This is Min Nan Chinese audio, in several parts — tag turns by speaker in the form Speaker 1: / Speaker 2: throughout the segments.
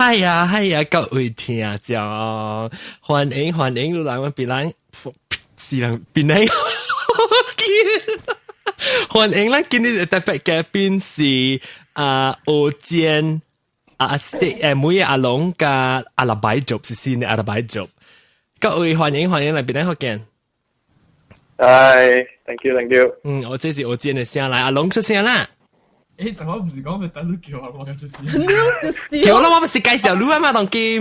Speaker 1: 係啊係啊，各位聽眾，歡迎歡迎，你來阮檳榔，是人檳榔，歡迎咱今日的特別嘉賓是啊歐堅啊即每個阿龍佮阿拉伯族是新的阿拉伯族，各位歡迎歡迎來檳榔福建。
Speaker 2: Hi，thank you，thank you。
Speaker 1: 嗯，我這是歐堅的聲來，阿龍出聲啦。
Speaker 3: 誒，就我唔是講咪等你叫我，我出聲。
Speaker 1: 叫啦，我唔是介紹你啊嘛，當今。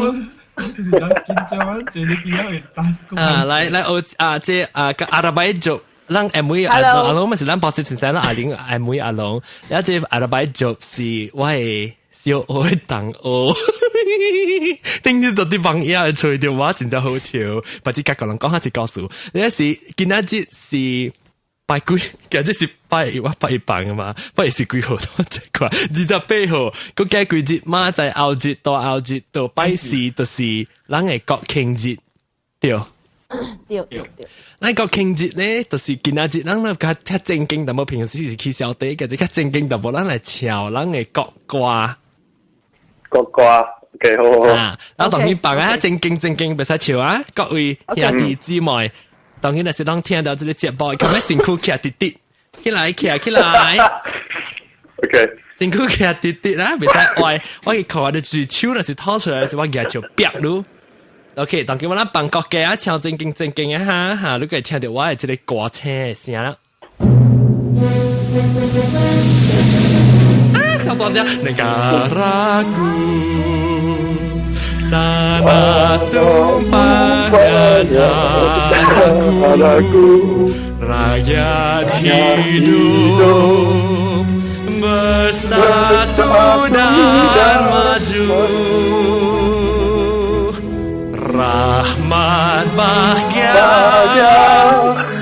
Speaker 3: 其實就緊張，這裡邊會等。
Speaker 1: 啊，來來，我啊，這啊個阿拉伯族，咱阿妹阿阿龍咪是咱博士先生啦，阿玲阿妹阿龍，然後這阿拉伯族是我的小學同學，頂日到啲網頁吹著我真正好笑，把這個人講下一故事，你是今仔日是拜幾？今日是拜一，我拜一放啊嘛，拜一是幾號？我這塊28號，閣過幾日，明仔後日到後日到拜四，就是咱的國慶日，對。
Speaker 4: 對對對。
Speaker 1: 咱國慶日咧，就是今仔日，咱咧較較正經淡薄，平時是去掃地，今日較正經淡薄，咱來唱咱的國歌。
Speaker 2: 國歌，OK，好好好。
Speaker 1: 啊，然後當然放啊，正經正經，袂使笑啊，各位兄弟姊妹。當然若是當聽到這個節目，較欲身軀徛直直，起來徛起來。
Speaker 2: OK，
Speaker 1: 身軀徛直直啦，袂使歪。我去看的隻手若是吐出來，是我舉手煏你。OK，當今我咱放國歌啊，唱正經正經啊哈哈，你會聽到我的這個歌聲的聲啦。啊，小大聲，Negaraku tanah tumpahnya darahku, rakyat hidup bersatu dan maju, rahmat bahagia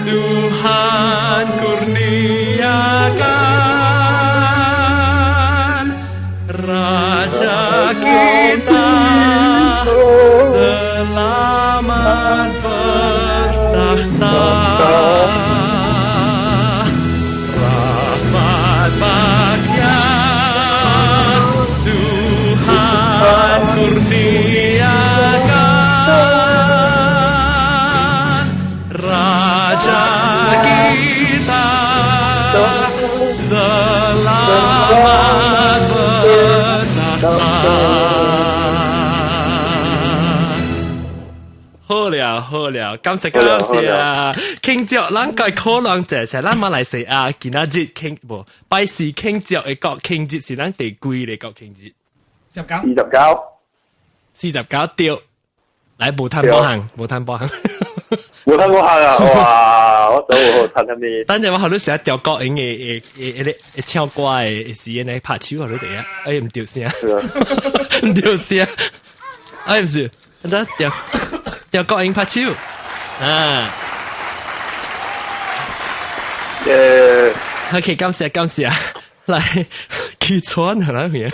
Speaker 1: Tuhan kurniakan, Raja kita selamat bertakhta, rahmat bahagia Tuhan kurniakan, Raja kita selamat bertakhta。好了好了，感謝感謝啊！慶祝咱個可能這是咱馬來西亞今仔日慶無拜四慶祝的國慶節是咱第幾個國慶節？
Speaker 3: 19。
Speaker 2: 49。
Speaker 1: 49對，來無趁無行，無趁無行。
Speaker 2: 無趁無行啊！哇，我走好趁啥物？
Speaker 1: 等陣我予你寫中國人的的的的唱歌的時間來拍手予你第一，哎毋對聲，毋對聲，哎毋是，等陣中中國人拍手啊！
Speaker 2: 耶
Speaker 1: ！OK，感謝感謝，來起床啦，咩？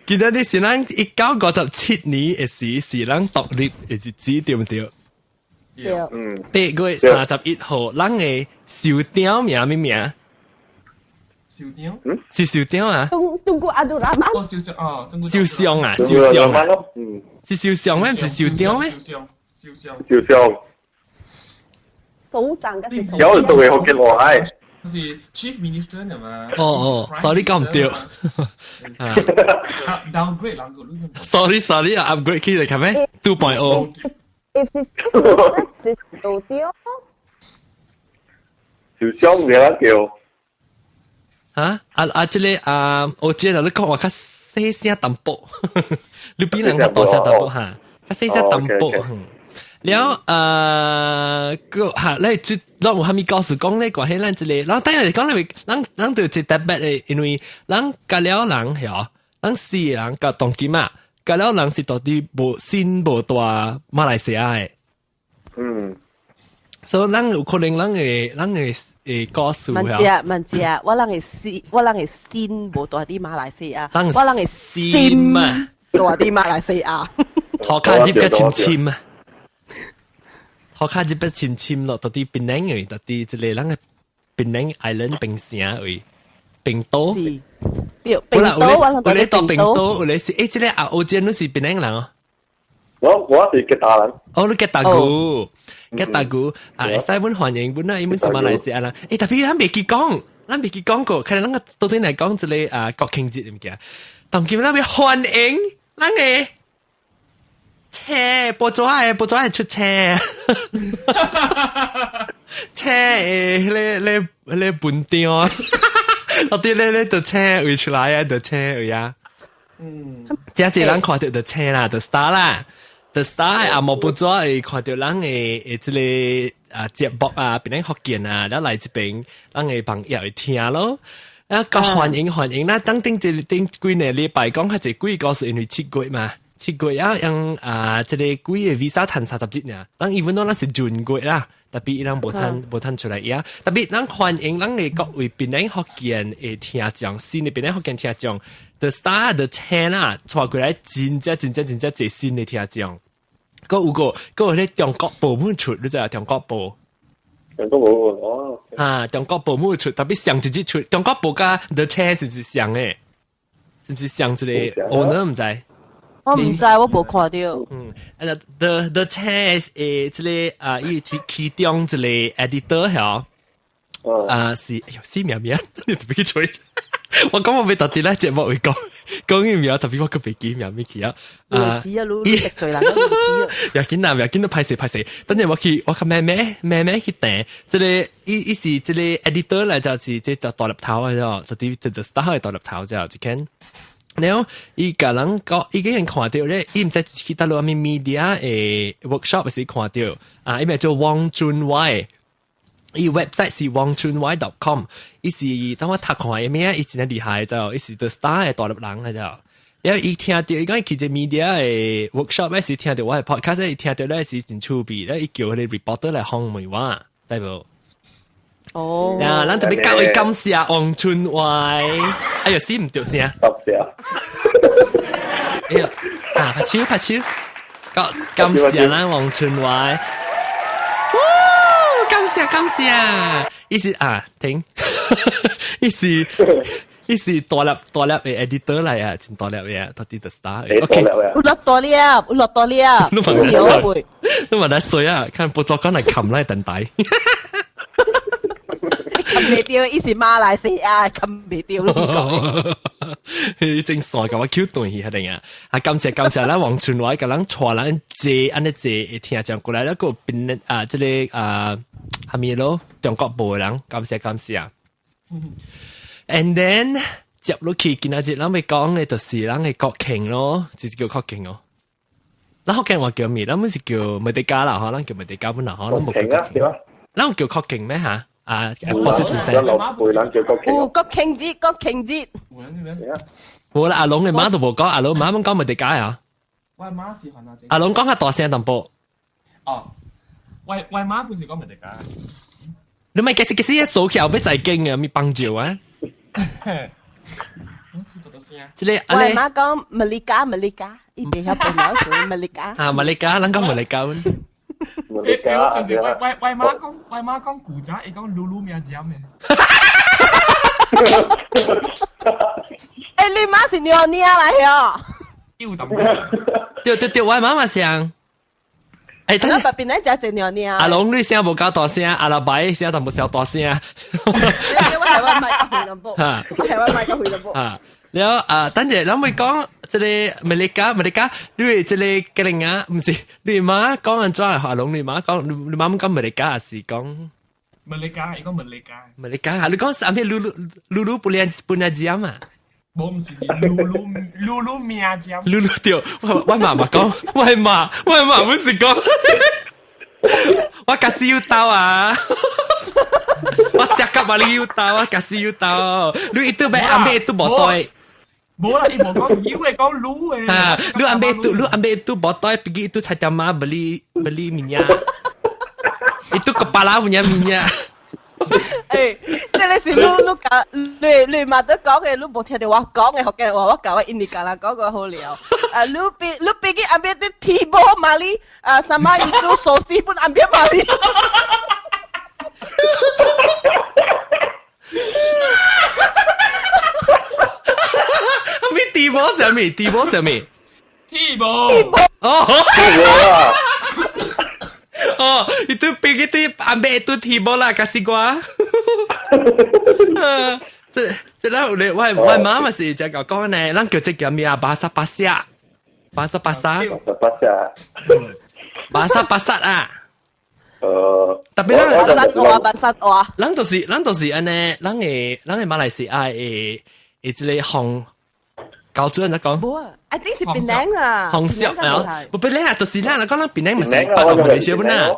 Speaker 1: 記得你是咱1957年的時，是咱獨立的日子，對毋對？
Speaker 4: 對。
Speaker 2: 嗯。
Speaker 1: 8月31號，咱的首長名啥物名？
Speaker 3: 首長？
Speaker 2: 嗯？
Speaker 1: 是首長啊？
Speaker 4: 東姑阿杜拉曼。
Speaker 3: 哦，首相哦，
Speaker 1: 首相啊，首相啊，
Speaker 2: 嗯，
Speaker 1: 是首相咩？毋是首長咩？
Speaker 3: 首相，首相。
Speaker 2: 首相。
Speaker 4: 首長嘅是。
Speaker 2: 有人都會好見我係。
Speaker 3: 是 Chief Minister 嘛？
Speaker 1: 哦哦，sorry 講毋對。
Speaker 3: Downgrade 人個。
Speaker 1: Sorry sorry 啊，upgrade 起嚟係咩？2.0。
Speaker 4: If 是 Chief 是首長。
Speaker 2: 首相唔記得叫。
Speaker 1: 嚇？啊啊！這個啊，我記得你講話較細聲淡薄，你比人較大聲淡薄哈，較細聲淡薄。了個哈，你這咱有啥物故事講咧？關係咱這個，然後等下講咧，咱咱就一特別的，因為咱甲了人曉，咱四個人佮當今啊，佮了人是到底無先無蹛馬來西亞的。所以咱有可能咱的故事。
Speaker 5: 毋是毋是，我人的心，我人的心無蹛佇馬來西亞，我人的心
Speaker 1: 啊
Speaker 5: 蹛佇馬來西亞。
Speaker 1: 塗跤入較深深啊！塗跤入較深深咯，到佇檳城位，到佇這個咱的檳城 Island 檳城位，檳島。
Speaker 5: 對，檳島我
Speaker 1: 有咧到檳島，有咧是這个阿歐堅你是檳城人哦？
Speaker 2: 我是吉打人。
Speaker 1: 哦，你吉打古，吉打古啊！會使阮歡迎阮啊，伊們是馬來西亞人。特別咱袂記講，咱袂記講過，可能咱個到底來講一个啊國慶節物件。當今咱欲歡迎咱个車，報紙的報紙的出車，車的彼个彼个彼个文章，到底咧咧就車位出來啊，就車位啊。真濟人看著就車啦，就 star 啦。The Star 啊，無報紙會看著人的這个啊節目啊，檳城福建啊，了來這邊，人的朋友會聽咯。啊，較歡迎歡迎。那當頂這頂幾个禮拜講較濟幾個是因為7月嘛，7月啊用啊這个幾个 visa 趁30日爾，咱 even though 咱是閏月啦，特別伊人無趁無趁出來呀。特別咱歡迎咱的各位檳城福建的聽眾，新的檳城福建聽眾，The Star 的車啦，帶過來真正真正真正濟新的聽眾。閣有個，閣有咧中國報本出，你知影中國報？
Speaker 2: 中國報哦。
Speaker 1: 啊，中國報本出，特別上一日出，中國報佮 The 車是毋是上的？是毋是上一個？我呢毋知。
Speaker 5: 我毋知，我無看著。
Speaker 1: 嗯，啊，The 車這个啊，伊是其中一個 editor 嗬。啊，是，哎喲，死名名，你特別去吹。我講我欲特別咧節目會講講伊名，特別我閣袂記名咩去啊。
Speaker 5: 啊，是啊，你得罪人，
Speaker 1: 又緊啦，又緊都歹勢歹勢。等陣我去，我較慢慢慢慢去訂。這个伊伊是這个 editor 來，就是這就大粒頭的啫，特別這就 star 的大粒頭啫，一間。然後伊共人講，伊個人看著咧，伊毋知去佗落啥物 media 的 workshop 時看著啊，伊名做王俊偉。伊 website 是王春偉 .com，伊是當我讀看伊名，伊真厲害就，伊是 The Star 的大陸人來就。然後伊聽著伊講伊去這 media 的 workshop 咧，是聽著我的 podcast，伊聽著咧是真趣味，咧伊叫彼个 reporter 來訪問我，知無？
Speaker 5: 哦。
Speaker 1: 啊，咱特別各位感謝王春偉，哎喲，死毋著聲。
Speaker 2: 感謝。
Speaker 1: 哎喲，啊，拍手拍手，感感謝咱王春偉。感謝感謝，伊是啊停，伊是伊是大粒大粒的 editor 來啊，真大粒的，到底 The Star。OK，
Speaker 5: 有落大粒，有落大粒，
Speaker 1: 你問你問得衰啊？看報紙講來冚來等待。
Speaker 5: 冚袂著，伊是馬來西亞，冚袂著你講。
Speaker 1: 伊真傻，共我 Q 斷去彼定啊！啊，感謝感謝咱王春偉，共咱帶咱坐按呢坐會聽眾過來，那個邊啊，這个啊，蝦米咯？中國報的人，感謝感謝。And then 接落去，今仔日咱欲講的就是咱的國慶咯，就是叫國慶哦。咱福建話叫咩？咱們是叫 Merdeka 啦，嗬，咱叫 Merdeka 本啦，嗬，咱無叫國慶。咱有叫國慶咩嚇？啊，博士先生。
Speaker 5: 有國慶節，國慶節。
Speaker 1: 無啦，阿龍的媽都無講，阿龍媽攏講 Merdeka 啊。
Speaker 3: 我媽是番仔
Speaker 1: 阿龍講較大聲淡薄。
Speaker 3: 哦，我媽不是講 Merdeka。
Speaker 1: 你咪解釋解釋，一數起後尾再經啊，咪幫助啊。這個
Speaker 5: 我媽講 Merdeka Merdeka，伊袂曉變老鼠 Merdeka。
Speaker 1: 啊，Merdeka，咱講 Merdeka。
Speaker 3: 就是我媽講古早，伊講嚕嚕名尖的。
Speaker 5: 欸，你媽是娘娘來喲？
Speaker 3: 有淡薄。
Speaker 1: 對對對，我媽嘛像。欸，
Speaker 5: 咱白邊咧食隻娘娘。
Speaker 1: 阿龍你聲無夠大聲，阿老白聲淡薄小大聲。
Speaker 5: 我係我麥個回淡薄，我係我麥個回淡薄。
Speaker 1: 啊，了啊，等陣咱會講這个 Merdeka Merdeka，你這個吉林啊，毋是你媽講按怎？阿龍你媽講，你媽講 Merdeka 還是講？
Speaker 3: Merdeka，伊講 Merdeka。
Speaker 1: Merdeka，你講啥物？嚕嚕嚕嚕不連不連尖啊？
Speaker 3: 無毋是是嚕嚕嚕嚕命尖。
Speaker 1: 嚕嚕對，我媽媽講，我媽不是講，我假使有刀啊！我食甲嘛你有刀，我假使有刀。你itu 欲 ambil itu botol。
Speaker 3: 無啦，伊無講有的，講嚕的。
Speaker 1: 啊，你 ambil itu, lu ambil itu botol pergi itu 菜店嘛 beli beli minyak. Itu kepala punya minyak.
Speaker 5: 欸，這个是你你講，你你嘛都講的，你無聽著我講的福建話，我共我印尼人講過好了。啊，你比你比去 ambil 啲 tiba mari，啊，sama itu sosi pun ambil mari。
Speaker 1: 波啥物？地波啥物？
Speaker 3: 天無。
Speaker 1: 哦。
Speaker 2: 天無啊！
Speaker 1: 哦，itu pergi tu ambil itu tiba lah kasih gua。這這咱有咧，我媽嘛是就講呢，咱叫這叫咩啊？巴薩巴薩，巴薩巴薩，
Speaker 2: 巴薩，
Speaker 1: 巴薩巴薩啊！特別
Speaker 5: 咱巴薩話，巴薩話，
Speaker 1: 咱就是按呢，咱的馬來西亞的這個紅高準來講。
Speaker 5: 無啊，I think 是檳城啊。
Speaker 1: 紅色啊，無檳城啊，就是咱來講，咱檳城嘛是北馬來西亞本啊。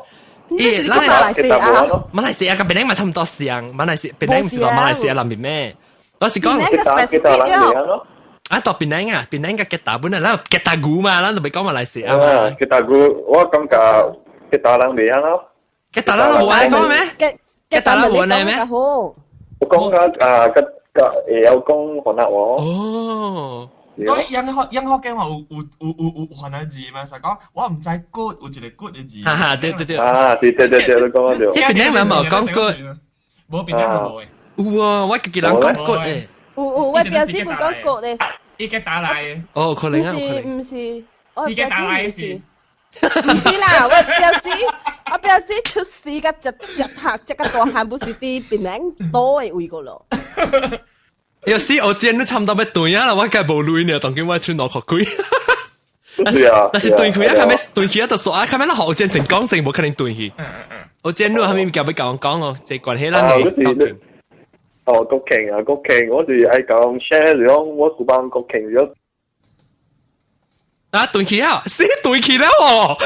Speaker 5: 咦，咱馬來西亞，
Speaker 1: 馬來西亞佮檳城嘛差毋多像，馬來西檳城毋是講馬來西亞南邊咩？我是講啊，到檳城啊，檳城佮吉打本啊，咱吉打語嘛，咱就袂講馬來西亞嘛。
Speaker 2: 吉打語，我感覺吉打人袂曉咯。
Speaker 1: 吉打人無愛講咩？吉打人無愛咩？
Speaker 2: 我講緊啊，吉吉會曉講河南話。
Speaker 1: 哦。
Speaker 3: 所以英學嘅話有河南字嘛？就講我毋知 good 有一個 good 嘅字。
Speaker 1: 哈哈，對對對。
Speaker 2: 啊，對對對對，你講得對。
Speaker 1: 這檳城嘛無講 good，
Speaker 3: 無檳城無嘅。
Speaker 1: 有啊，我家己人講 good 誒。
Speaker 5: 有有，我表姊本講 good 嘅。
Speaker 3: 伊個打來嘅。
Speaker 1: 哦，可能啊，可
Speaker 5: 能。毋是，我
Speaker 3: 伊個打來是。
Speaker 5: 毋是啦，我表姊出世個隻隻客隻個大漢，不是佇檳城島的位個咯。
Speaker 1: 有時我見你差毋多欲斷啊啦，我梗無鐳呢，當今我出腦殼開。
Speaker 2: 是啊，
Speaker 1: 但是斷開啊，較尾斷去啊，就說啊，較尾咱學見成講成無可能斷去。我見你後面夾欲共我講哦，這關係咱的。
Speaker 2: 哦，國慶啊，國慶，我是愛講 share 講，我古幫國慶咗。
Speaker 1: 啊，斷去啊，死斷去了哦！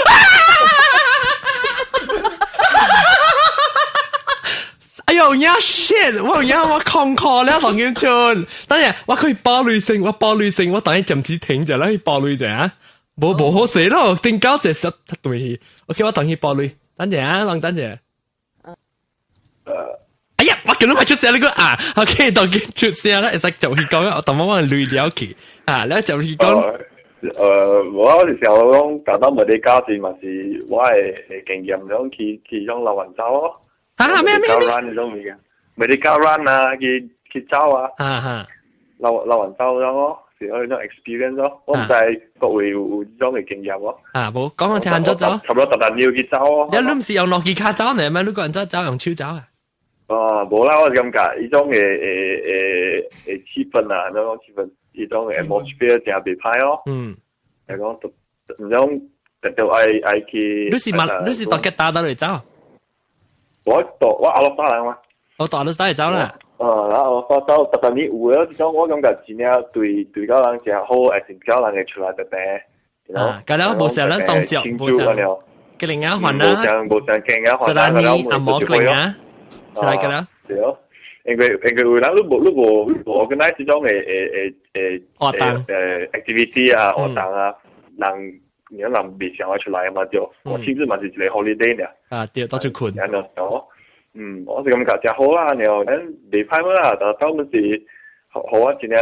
Speaker 1: 哎呦呀 shit！我有影我空殼了，當今春。當然我可以保留性，我保留性，我當然暫時停者啦，去保留者啊。無好勢咯，頂到這實斷去。OK，我當去保留。等陣啊，等陣。哎呀，我叫你快出聲你個啊！OK，當佢出聲啦，會使就去講，我當我累了去啊，你就去講。
Speaker 2: 我是想講，講到馬來加時嘛是我的經驗，講去種老雲走咯。
Speaker 1: 啊咩咩咩？
Speaker 2: run 嗰種物件，馬來加 run 啊，去走啊。
Speaker 1: 哈哈。
Speaker 2: 老雲走咁咯，是嗰種 experience 咯。我毋知各位有這種的經驗咯。
Speaker 1: 啊，無講我聽按怎走。
Speaker 2: 差不多逐日要去走咯。
Speaker 1: 你毋是用諾基卡走呢咩？你個按怎走用手走啊？
Speaker 2: 啊，無啦，我是感覺彼種的氣氛啊，那種氣氛，彼種的 atmosphere 真袂歹哦。係講，毋種特別愛去。
Speaker 1: 你是到吉打佗來走？
Speaker 2: 我到我阿羅沙人嘛。
Speaker 1: 我到阿羅沙來走啦。
Speaker 2: 啊，然後我走，特別你有的，這種我感覺真正對到人真好，會是叫人會出來特別。
Speaker 1: 啊，咁了無像咱宗教，無像。吉林啊，還啊。
Speaker 2: 無像無像勁啊，
Speaker 1: 還啊。斯拉尼阿摩吉林啊，是來個啦。
Speaker 2: 對哦，因為有人你無 organize 這種的
Speaker 1: 活動
Speaker 2: activity 啊，活動啊，人你人袂想要出來嘛對，我甚至嘛是一個 holiday 呢。
Speaker 1: 啊對，到處睏。
Speaker 2: 然後，嗯，我是感覺真好啦，然後咱袂歹嘛啦，但到是予我真正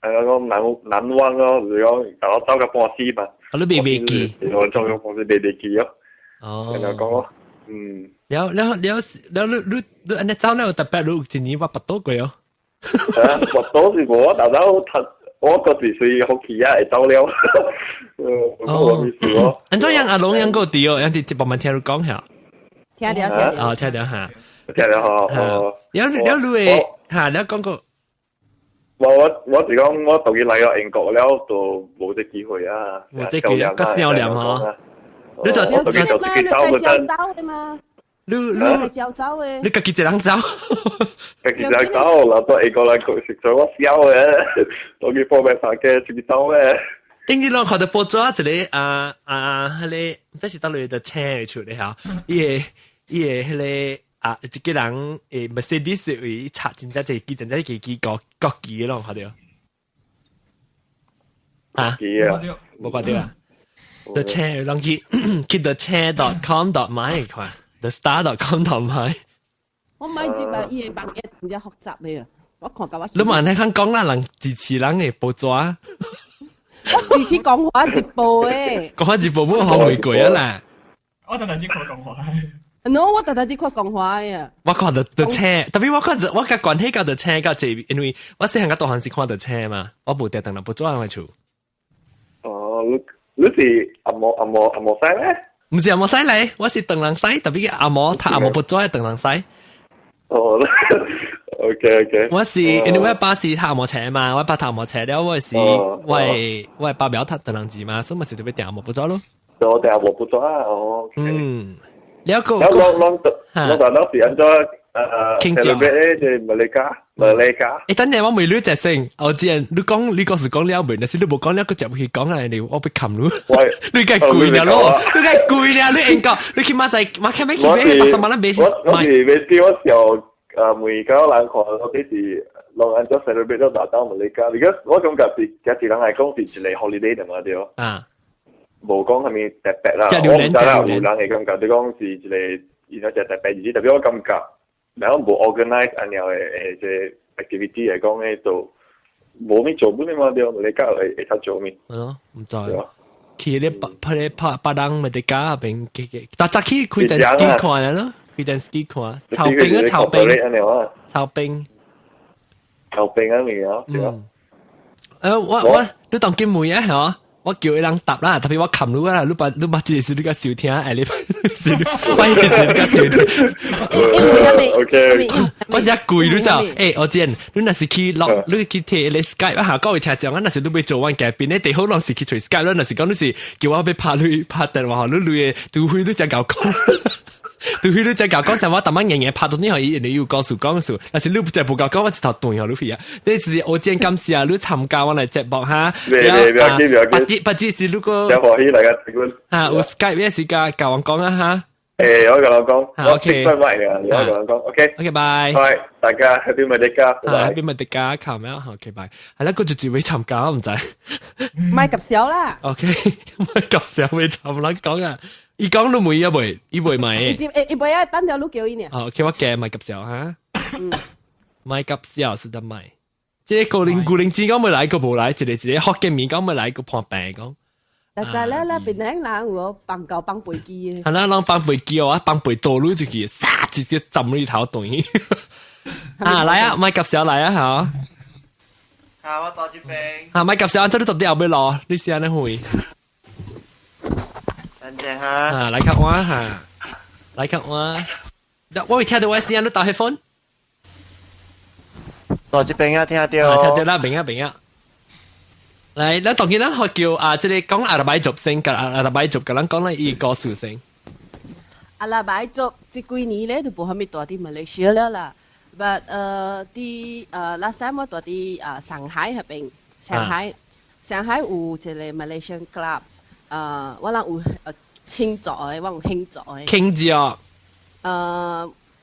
Speaker 2: 講難忘咯，就是講共我走到半死嘛。
Speaker 1: 啊，你袂記？
Speaker 2: 我做咗半死袂記咯。
Speaker 1: 哦。
Speaker 2: 然後講咯，嗯。
Speaker 1: 了了了了，你按呢走了，特別你有一年我跋倒過哦。
Speaker 2: 啊，跋倒是無，我豆豆我嗰時隨福氣啊，會走了。哦，
Speaker 1: 哦。按怎樣阿龍樣個佇哦，樣佇慢慢聽你講下。
Speaker 5: 聽著聽著。
Speaker 1: 哦，聽著哈。
Speaker 2: 聽著吼。哦。
Speaker 1: 了了你會哈，了講過。
Speaker 2: 我是講，我終於來到英國了，就無這機會啊。
Speaker 1: 無這機會，較少念吼。你就
Speaker 5: 你就自己走的嘛？你走走的。
Speaker 1: 你家己一人走？
Speaker 2: 家己一人走，然後到英國來食咗我痟的，當佢報名三個自己走的。
Speaker 1: 頂日攏看到報紙一個啊啊，彼個毋知是佗落的車出來吼，伊個彼個啊，一個人誒 Mercedes 位插真正濟支，真正幾支國旗攏看著。啊？無看著啊？The 車人去 the 車 .com.my 看，the star.com.my。
Speaker 5: 我買這個伊個網頁真正複雜的啊，我看到我。
Speaker 1: 你嘛按呢講啦，人支持人的報紙。
Speaker 5: 我支持講話日報誒。
Speaker 1: 講話日報不好玫瑰啊啦。
Speaker 3: 我等陣先講講話。
Speaker 5: No，我特特只看講話嘅。
Speaker 1: 我看著著車，特別我看我甲關係到著車到這，因為我細漢甲大漢時看著車嘛，我無佇等人不做人厝。
Speaker 2: 哦，你是紅毛西咧？
Speaker 1: 毋是紅毛西嚟，我是唐人西，特別紅毛讀紅毛不做係唐人西。
Speaker 2: 哦，OK。
Speaker 1: 我是因為我爸是讀紅毛冊嘛，我爸讀紅毛冊了，我是我爸表讀唐人字嘛，所以咪是特別訂紅毛不做咯。
Speaker 2: 我訂紅毛不做啊，哦。
Speaker 1: 嗯，了個
Speaker 2: 個。攏攏是按怎
Speaker 1: 慶祝
Speaker 2: 咧，就 Merdeka，Merdeka。
Speaker 1: 欸，等陣我問你隻先，我之前你講你講是講了未？但是你無講了，個接去講啊，你我被冚你。
Speaker 2: 喂，
Speaker 1: 你梗係攰了咯，你梗係攰了，你應該你去馬仔馬開咩去買80萬咱買是。
Speaker 2: 我是買啲我時候每個人看我啲是攏按怎 celebrate 到達到 Merdeka，because 我感覺是假設人來講是一個 holiday 嘛對。
Speaker 1: 啊。
Speaker 2: 無講啥物特別啦，我毋知啦，有人會感覺你講是一個，伊那隻特別日子，特別我感覺，然後無 organize 按樣的這 activity 來講咧，就無咩做本嘛對，你教會較做咩？
Speaker 1: 係咯，毋知。去咧拍拍咧拍別人咪佇家邊，但早起開電視機看咯，開電視機看，操兵啊操兵，操兵，
Speaker 2: 操兵啊你啊，對啊。
Speaker 1: 我你當今問啊，嚇？我叫伊人答啦，特別我冚你啦，你把你把這是你個收聽，哎你，是你，反正是你個收聽。
Speaker 2: OK，
Speaker 1: 我只攰你就，欸，我知，你若是去落，你去聽你 Skype 啊，各位聽眾啊，若是你欲做阮嘉賓咧，第好攏是去揣 Skype，你若是講你是叫我欲拍你拍電話，你你的除非你才𠢕講，除非你才𠢕講，像我逐擺硬硬拍到你，予伊，你有告訴講數，但是你不無𠢕講，我一頭斷予你去啊！你是我真感謝你參加我來節目哈。
Speaker 2: 別別別
Speaker 1: 別別別只是如果
Speaker 2: 有歡喜大家
Speaker 1: 哈有 Skype 嘅時間共我講啊哈。
Speaker 2: 欸，我共你講
Speaker 1: ，OK，
Speaker 2: 我我共你講，OK，
Speaker 1: OK，拜，
Speaker 2: 拜，大家 Happy Merdeka，Happy
Speaker 1: Merdeka，靠咩？OK，拜，係啦，個就住會參加，我毋知。
Speaker 5: 莫及笑啦。
Speaker 1: OK，莫及笑會參人講啊。伊講都未啊未，伊未買。
Speaker 5: 伊伊袂啊，等陣你叫伊呢。
Speaker 1: 哦，OK，我加莫及笑哈。莫及笑是得買。這個古靈古靈精講未來個無來，一個一個福建面講未來個破病講。
Speaker 5: 但係咧，咧邊啲人有放狗放飛機嘅。
Speaker 1: 係啦，人放飛機哦，放飛道路就去，殺直接浸裏頭斷。啊，來啊，莫及笑來啊，嚇。
Speaker 6: 啊，我到這邊。
Speaker 1: 啊，莫及笑，這你到底後尾落，你是按呢回？
Speaker 6: 等陣哈。
Speaker 1: 啊，來看我哈，來看我。我會聽到我聲，你戴 headphone。
Speaker 6: 到這邊啊，聽到。
Speaker 1: 聽到啦，明啊，明啊。來，咱當然咱學叫啊，這個講阿拉伯族先，佮阿拉伯族佮咱講咱伊故事先。
Speaker 5: 阿拉伯族這幾年咧都無蝦米蹛佇馬來西亞了啦。But 佇last time 我蹛佇上海彼邊，上海上海有一個 Malaysian club，我人有慶祝的，我有慶祝的。
Speaker 1: 慶祝。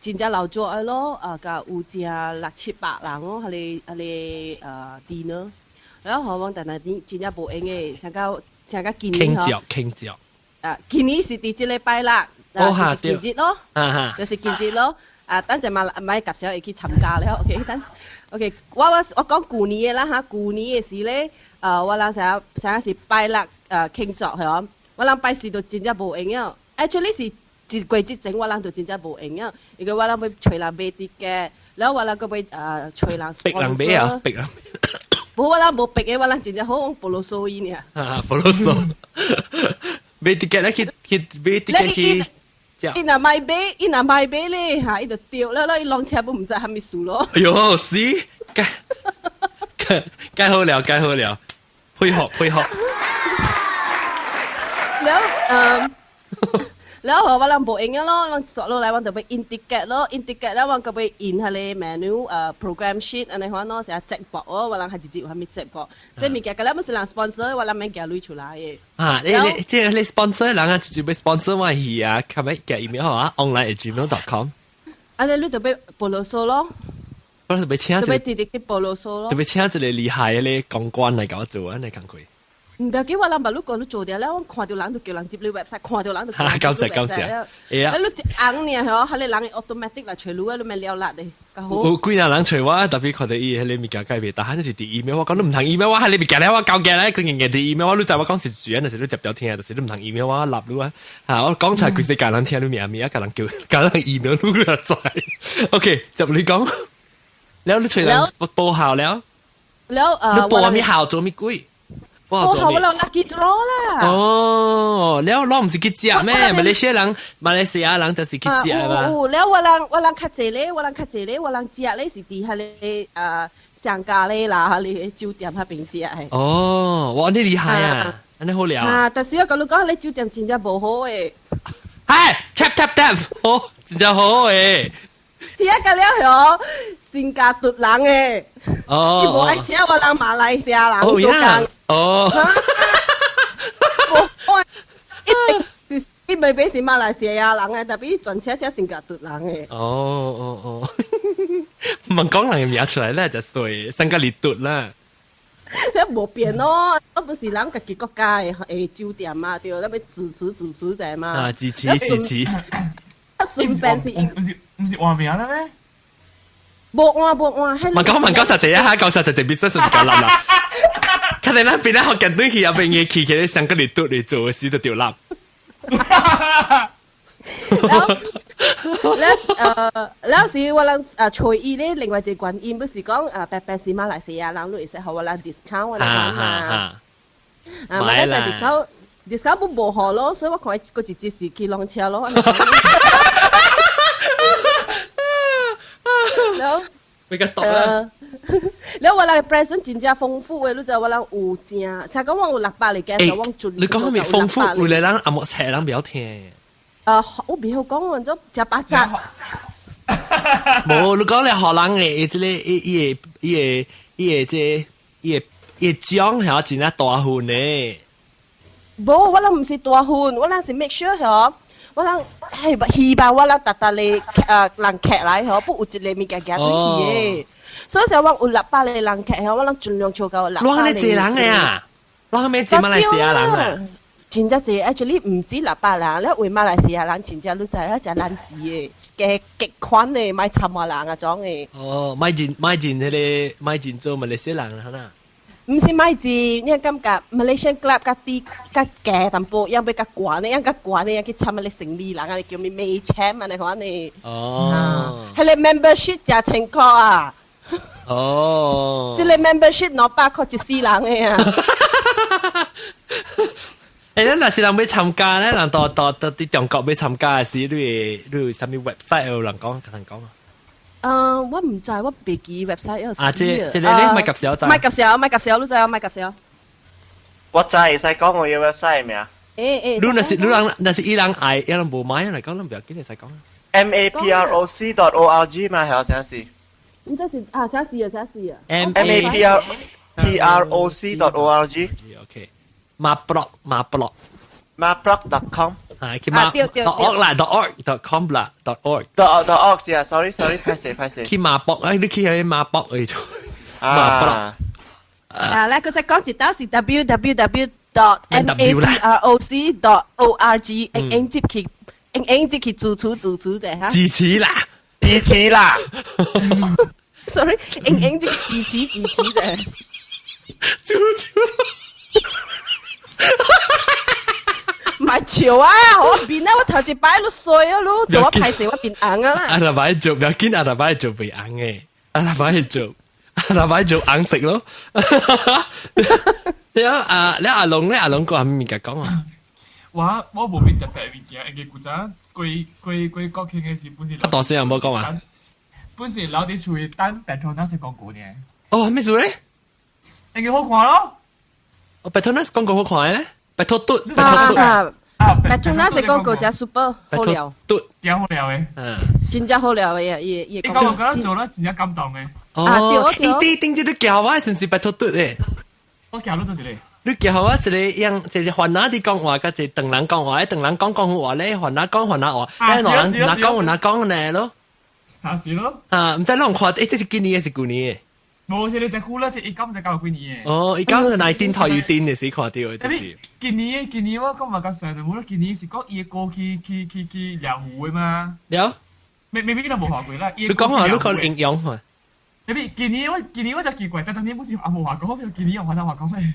Speaker 5: 真正老做的咯，佮有成六七百人哦，彼個 dinner。然後我但係真正無閒的，上到上到今年
Speaker 1: 慶祝慶祝。
Speaker 5: 啊，今年是佇這禮拜六，啊，就是今日咯，就是今日咯。啊，等陣嘛莫及時會去參加了，OK，等，OK，我講舊年的啦哈，舊年的時咧，我人成日成日是拜六慶祝係嘛，我人拜四就真正無閒了，actually 是一過節前我人就真正無閒了，因為我人欲揣人買 ticket，然後我人閣欲揣人
Speaker 1: 逼人買啊，逼人。
Speaker 5: 無我人無逼的，我人真正好往保羅索伊爾。
Speaker 1: 啊，保羅索。買 ticket 咧去去買 ticket 去。
Speaker 5: 伊若莫買，伊若莫買咧，哈，伊就著了，伊攏車都毋知啥物事咯。
Speaker 1: 哎喲，是，蓋蓋好了，蓋好了，配合配合。
Speaker 5: 了，了後我人無閒咯，人煞落來，我就欲印 ticket 咯，印 ticket 了，我閣欲印彼個 menu program sheet 按呢款咯，成節目哦，我人還直接有啥物節目，這物件，個了毋是人 sponsor，我人免寄鐳出來的。
Speaker 1: 啊，你你這你 sponsor 人啊，直接欲 sponsor 我去啊，較欲寄 email 啊，online@gmail.com。
Speaker 5: 按呢你就欲報羅數咯。
Speaker 1: 我就欲請一個，
Speaker 5: 就欲直直去報羅數咯。
Speaker 1: 就欲請一個厲害的咧公關來共我做啊，你工課。
Speaker 5: 唔要緊，我人捌你講你做掉了，我看到人就叫人接你 website，看到人就叫人接你
Speaker 1: 感謝感謝，會啊。
Speaker 5: 你一紅爾嗬，彼个人會 automatic 來揣你啊，你免了力的，較好。
Speaker 1: 有幾若人揣我，特別看到伊彼个物件改袂，但係是佇 email，我講你毋通 email 我，彼个物件咧，我交寄咧，佢硬硬佇 email 我，你知我講是主，但是你接掉聽，就是你毋通 email 我，立你啊，嚇我講出來規世界人聽你名名，共人叫，共人 email 你就知。OK，接你講，了你揣人報校了，
Speaker 5: 了
Speaker 1: 你報啥物校做啥物鬼？
Speaker 5: 報校我人 lucky draw 啦。
Speaker 1: 哦，了攏毋是去食咩？馬來西亞人，馬來西亞人就是去食嘛。
Speaker 5: 有了我人較濟咧，我人較濟咧，我人食咧是佇彼个上加咧啦，彼个酒店彼邊食的。
Speaker 1: 哦，哇，你厲害啊！按呢好料。
Speaker 5: 啊，但是我共你講，彼个酒店真正無好的。
Speaker 1: 係，tap tap tap，好，真正好的。
Speaker 5: 食甲了後，身家奪人的。
Speaker 1: 哦。
Speaker 5: 伊無愛請我人馬來西亞人做工。
Speaker 1: 哦。
Speaker 5: 我一定伊未必是馬來西亞人的，但伊全車車身家奪人的。
Speaker 1: 哦哦哦，問講人的名出來咧就衰，身家裡奪啦。
Speaker 5: 你無變咯，我不是人家己國家的酒店嘛，對，你欲支持支持者嘛。
Speaker 1: 啊，支持支持。
Speaker 5: 啊，順便是。
Speaker 3: 毋是換名了咩？
Speaker 5: 無換無換，
Speaker 1: 問講問講實際一下，講實際就必須是夠立啦。看你那邊咧學近對去，入邊嘅去去上個嚟嘟嚟做嘅事就掉立。
Speaker 5: 了了了時我人揣伊咧，另外一個原因不是講白白是馬來西亞人，你會使予我人 discount 我人嘛。啊，馬來西亞 discount discount 不無好咯，所以我看伊閣一節是去攏車咯。了，
Speaker 1: 比較毒啦。
Speaker 5: 了我人 present 真正豐富的，你知我人有正，才講我有600個 guest，我盡
Speaker 1: 你講啥物豐富？有的人阿莫菜人袂曉聽。
Speaker 5: 我袂曉講，我做食巴扎。
Speaker 1: 無，你講你學人的，這个伊伊個伊個伊個這伊個伊個獎係真正大份的。
Speaker 5: 無，我人毋是大份，我人是 make sure 嗬。我人係希望我人逐逐个人客來嗬，不有一个物件行對去的。所以說我有600個人客嗬，我人盡量做到600個。
Speaker 1: 攏按呢濟人的啊？攏按呢濟馬來西亞人啊？
Speaker 5: 真正濟，actually 毋止600人，咧為馬來西亞人真正你知影誠難死的，加極款的，莫參我人啊種的。
Speaker 1: 哦，莫進莫進彼个莫進做馬來西亞人啦，哈。
Speaker 5: 毋是莫進，你感覺 Malaysian club 較低較低淡薄，猶欲較懸的，猶較懸的，猶去參彼个生理人啊，叫咩 Maychamp 按呢款的。
Speaker 1: 哦。
Speaker 5: 彼个 membership 成千箍啊！
Speaker 1: 哦。
Speaker 5: 這个 membership 200箍一世人的啊！
Speaker 1: 欸，咱若是人欲參加咧，人到到到佇中國欲參加的時，你會你有啥物 website 有人講，共人講啊？
Speaker 5: 我毋知，我袂記 website 有。
Speaker 1: 啊，這這个咧，莫夾小知。
Speaker 5: 莫夾小，莫夾小，你知影莫夾小。
Speaker 6: 我知，會使講我的 website 名。
Speaker 5: 欸欸。
Speaker 1: 你若是你人，若是伊人愛，伊人無買來講，咱不要緊，會使講。
Speaker 6: maproc.org 嘛，係啥是？
Speaker 5: 毋知是啊，啥事啊，啥事啊
Speaker 6: ？maproc.org。
Speaker 1: OK。馬 blog 馬 blog
Speaker 6: maproc.com
Speaker 1: 啊，去馬 dot org 啦，dot org dot com 啦，dot org
Speaker 6: dot dot org 啊，sorry sorry，歹勢歹勢。
Speaker 1: 去馬博，哎，你去彼馬博去做馬 blog。
Speaker 5: 啊，來，閣再講一道是 www.maproc.org，用用入去，用用入去支持支持者哈。
Speaker 1: 支持啦，
Speaker 6: 支持啦。
Speaker 5: Sorry，用用入去支持支持者。
Speaker 1: 支持。
Speaker 5: 莫笑啊！我面啊，我頭一擺你衰啊，你做我歹勢，我面紅啊啦。
Speaker 1: 阿拉擺做，不要緊，阿拉擺做袂紅的，阿拉擺做，阿拉擺做紅色咯。了啊，了阿龍咧，阿龍講啥物物件講啊？
Speaker 3: 我無咩特別物件，因為古早過過過國慶的時，本是。
Speaker 1: 大聲有無講啊？
Speaker 3: 本是留佇厝等 Petronas 廣告呢。
Speaker 1: 哦，咩事咧？
Speaker 3: 應該好看咯。
Speaker 1: 哦，Petronas 廣告好看咧？拜託嘟，拜託嘟。
Speaker 5: Petronas 廣告真 super 好料，
Speaker 1: 嘟
Speaker 3: 真好料的。
Speaker 1: 嗯，
Speaker 5: 真正好料的，伊伊
Speaker 3: 伊講我覺得做了真正感動的。
Speaker 1: 哦，伊啲頂這你叫我是毋是拜託嘟的？
Speaker 3: 我叫你做一个。
Speaker 1: 你叫我一个樣，一個番仔佇講話，佮一個唐人講話，唐人講廣府話咧，番仔講番仔話，欸，兩人若講若講呢咯。
Speaker 3: 啊是咯。
Speaker 1: 啊，毋知攏看，欸，這是今年的是舊年的？
Speaker 3: 無是你隻久啦，這一講就九幾年嘅。
Speaker 1: 哦，伊講19頭有電嘅時看到嘅，就是。
Speaker 3: 今年今年我講嘛較上就冇啦，今年是講伊個歌去去去去獵戶嘅嘛。
Speaker 1: 了。
Speaker 3: 未未必都無看過啦。
Speaker 1: 你講下，你講應用下。
Speaker 3: 特別今年我就奇怪，但當年不是阿無話講，今年用番話講咩？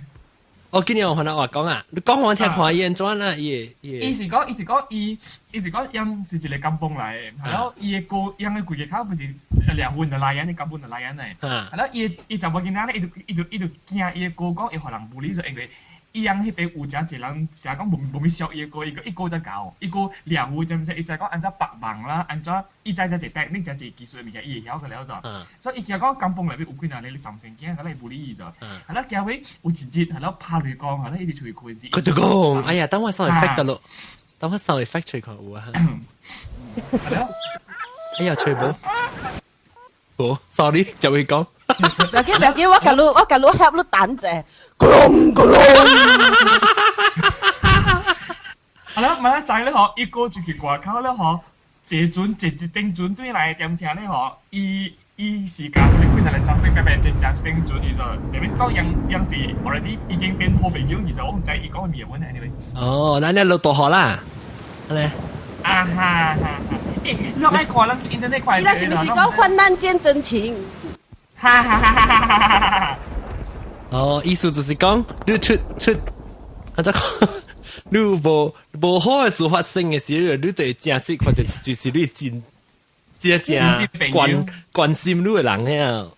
Speaker 1: 哦，今年用番話講啊！你講我聽看伊安怎啦？伊伊。
Speaker 3: 伊是講，伊是講，伊伊是講，伊是一個甘榜來的，係咯，伊的歌，伊的規個口不是兩份的來源，甘榜的來源來。係咯，伊伊查某囡仔咧，伊就伊就伊就驚伊的歌講會予人無理，就因為伊人彼邊有誠濟人成日講無無物熟伊的歌，伊個伊歌才𠢕，伊歌兩份，知毋知？伊知講按怎縛網啦，按怎伊知誠濟 technique 誠濟技術的物件，伊會曉個了就。所以伊驚講甘榜內面有幾若個咧三生囝，可能會無理伊就。係啦，驚尾有一日係咯拍雷光，係咯伊直出去開始。
Speaker 1: 佢就講：哎呀，等我 sound effect 得咯，等我 sound effect 吹看有啊。
Speaker 3: 係咯。
Speaker 1: 哎呀，吹無？無，sorry，就會講。
Speaker 5: 不要緊，不要緊，我共你，我共你翕你等者，咕隆咕隆。
Speaker 3: 係咯，咪就係咧嗬，伊哥出去外口咧嗬，坐船坐一頂船對來點聲咧嗬，伊伊時間你幾日嚟上升，白白坐上一頂船，伊就特別是講樣樣是 already 已經變好朋友，伊就我毋知伊講咩文 anyway。
Speaker 1: 哦，咱咧落大雨啦，咧。
Speaker 3: 啊哈哈哈！欸，你愛看人 internet 看。
Speaker 5: 伊那是毋是講患難見真情？
Speaker 3: 哈哈哈哈哈哈！
Speaker 1: 哦，意思就是講，你出出，啊，這講，你無無好的事發生的時候，你就會正式看著就是你真真正關關心你的人遐。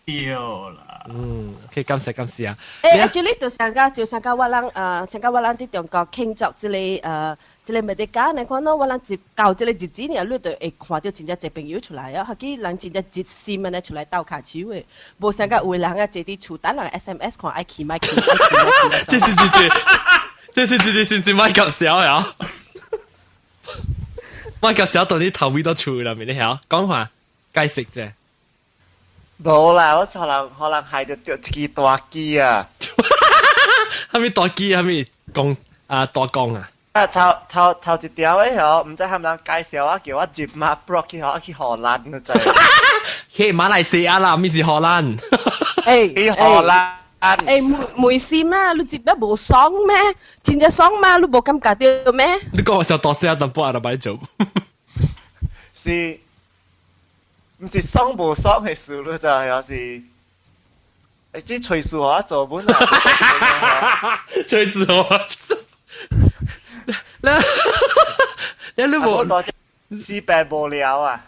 Speaker 3: 對啦。
Speaker 1: 嗯，OK，感謝感謝啊。
Speaker 5: 欸，actually 就上個就上個我人上個我人佇中國慶祝這個這個 Merdeka，你看喏，我人一到這個日子爾，你就會看著真正濟朋友出來啊，彼人真正熱心按呢出來鬥跤手的，無像個有的人啊坐佇厝等人 SMS 看愛去莫去，愛去莫去。
Speaker 1: 這是直接，這是直接先是莫夾笑呀！莫夾笑到你頭尾都出啦，咪你曉講話解釋者。
Speaker 6: 無啦，我可能可能害著著一支大機啊！
Speaker 1: 啥物大機？啥物講啊大講啊？
Speaker 6: 啊頭頭頭一條的吼，毋知喊人介紹我，叫我入馬 blog 去吼，去荷蘭，你知？
Speaker 1: 去馬來西亞啦，毋是荷蘭。
Speaker 5: 欸，
Speaker 6: 去荷蘭。
Speaker 5: 欸，梅梅事嘛，你接得無爽咩？真正爽嘛，你無感覺著咩？
Speaker 1: 你講我小大聲淡薄仔就擺做。
Speaker 6: 是，毋是爽無爽的事咯，就係是。欸，這隨時我做本啊！
Speaker 1: 隨時我做。你你無
Speaker 6: 四百無聊啊！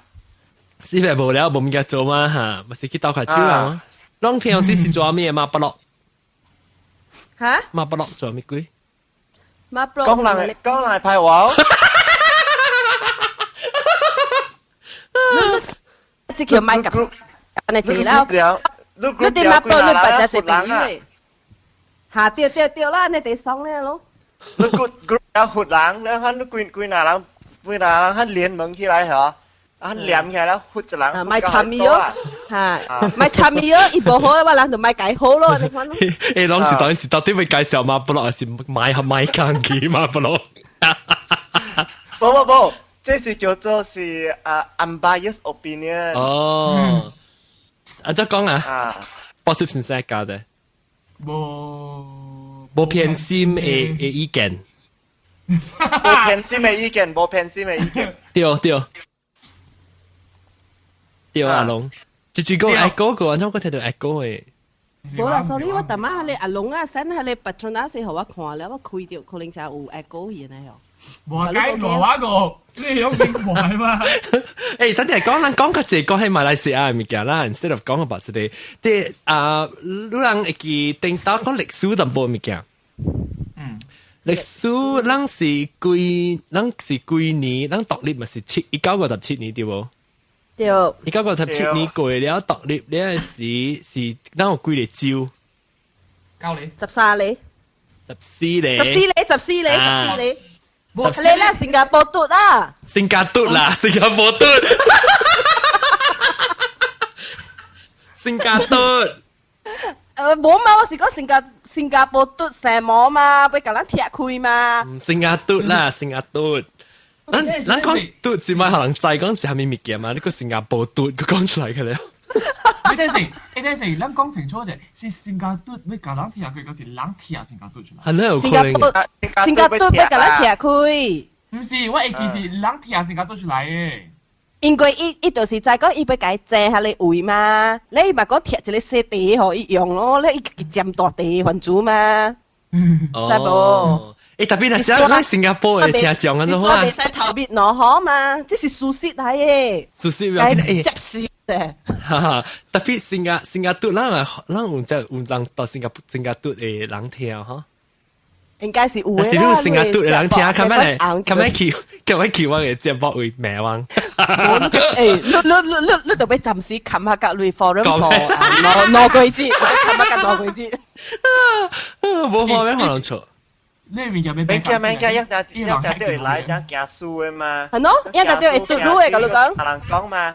Speaker 1: 四百無聊，無物件做嘛哈，嘛是去鬥跤手啊。攏平常時是做咩嘛？不落
Speaker 5: 嚇？
Speaker 1: 嘛不落做咩鬼？
Speaker 5: 馬不
Speaker 6: 講人講人派話。
Speaker 5: 這叫買夾，按呢濟啦。
Speaker 6: 你
Speaker 5: 你佇馬不落，你捌誠濟朋友的。嚇對對對啦，按呢地爽咧咯。
Speaker 6: 你 group group 有活人，你看你幾幾若人，幾若人彼聯盟起來嗬，啊連起來了，活一人。
Speaker 5: 啊，莫參伊哦，嚇，莫參伊哦，伊無好，我人就莫共伊好咯，你看咯。
Speaker 1: 欸，攏是當然是到底欲介紹馬不落，還是買買工具馬不落？
Speaker 6: 無無無，這是叫做是啊 unbiased opinion。
Speaker 1: 哦，啊，再講啊，博士先生教者。
Speaker 3: 無
Speaker 1: 無偏心的的意見。
Speaker 6: 無偏心的意見，無偏心的意見。
Speaker 1: 對對對，阿龍，就就講愛哥個，按怎我聽著愛哥的？
Speaker 5: 無啦，sorry，我逐擺彼个阿龍啊，send 彼个 Petronas 予我看了，我開著可能才有愛哥去呢喲。
Speaker 3: 無解無我個，你用邊看嘛？
Speaker 1: 欸，等陣講，咱講較濟講彼馬來西亞的物件啦，instead of 講個白色的，啲啊，你人會記頂頭講歷史淡薄物件。
Speaker 3: 嗯。
Speaker 1: 歷史，咱是幾，咱是幾年，咱獨立嘛是七1957年對無？
Speaker 5: 對。
Speaker 1: 1957年過了獨立了時是，咱有幾个州？
Speaker 3: 九個。
Speaker 5: 13个。
Speaker 1: 14个。
Speaker 5: 14个，十四个，十四个。你啦，新加坡嘟啊！
Speaker 1: 新加嘟啦，新加坡嘟，新加嘟。
Speaker 5: 無嘛，我是講新加坡嘟成毛嘛，欲共咱拆開嘛。
Speaker 1: 新加嘟啦，新加嘟。咱咱講嘟是咪可能知講是啥物物件嘛？你個新加坡嘟，佢講出來嘅了。
Speaker 3: 你等陣，你等陣，咱講清楚者，是新加坡欲共人拆開，抑是人拆新加坡出來？
Speaker 1: 係咧，有
Speaker 5: 新
Speaker 1: 可能。
Speaker 5: 加坡新加坡欲共咱拆開。
Speaker 3: 毋是，我會記是人拆新加坡出來的。
Speaker 5: 因為伊伊就是知講伊欲共伊爭彼个位嘛，你嘛講拆一个細地予伊用咯，你伊家己佔大地還主嘛，知無？
Speaker 1: 欸，特別若是咱新加坡的聽眾啊，
Speaker 5: 這煞袂使頭面喏吼嘛，這是事實來的。
Speaker 1: 事實要緊
Speaker 5: 接受的。
Speaker 1: 哈哈，特別新加坡，咱啊，咱有只有人到新加坡的人聽吼。
Speaker 5: 應該是有的。
Speaker 1: 是你新加坡的人聽，較咩咧？較咩去，較咩去我的節目會罵我。
Speaker 5: 欸，你你你你你著欲暫時冚下隔類 forum for 兩兩個字，冚下隔兩個字。
Speaker 1: 無方便可能錯。
Speaker 3: 你物件
Speaker 6: 免驚免驚，一定一定都會來這驚輸的嘛。
Speaker 5: 係咯，一定都會嘟嚕的，共你講。
Speaker 6: 別人講嘛。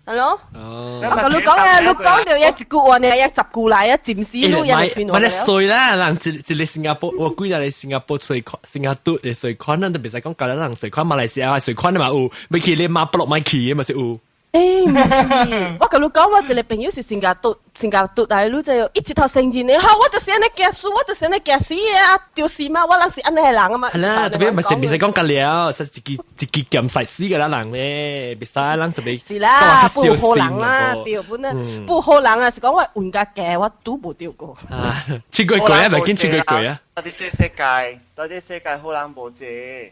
Speaker 5: 係咯。
Speaker 1: 哦。
Speaker 5: 我共你講啊，你講著一句話呢，一十句來啊，暫時你也會
Speaker 1: 我咧衰啦，人一一个新加坡，我幾日新加坡稅款，新加坡的稅款，咱都袂使講，共咱人稅款，馬來西亞稅款嘛有，欲去你馬不落買去的嘛是有。
Speaker 5: 欸，毋是，我共你講，我一个朋友是新加坡，新加坡來，你知伊一頭承認的，好，我就是按呢驚輸，我就是按呢驚死的啊，就是嘛，我人是按呢个人啊嘛。
Speaker 1: 係啦，特別毋是袂使講甲了，是一支一支劍殺死个咱人咧，袂使人特別。
Speaker 5: 是啦，不好人啦，對，本來不好人啊，是講我運較低，我拄無著過。
Speaker 1: 啊，七個鬼啊，袂緊七個鬼啊。
Speaker 6: 到佇這世界，到佇世界好人無濟。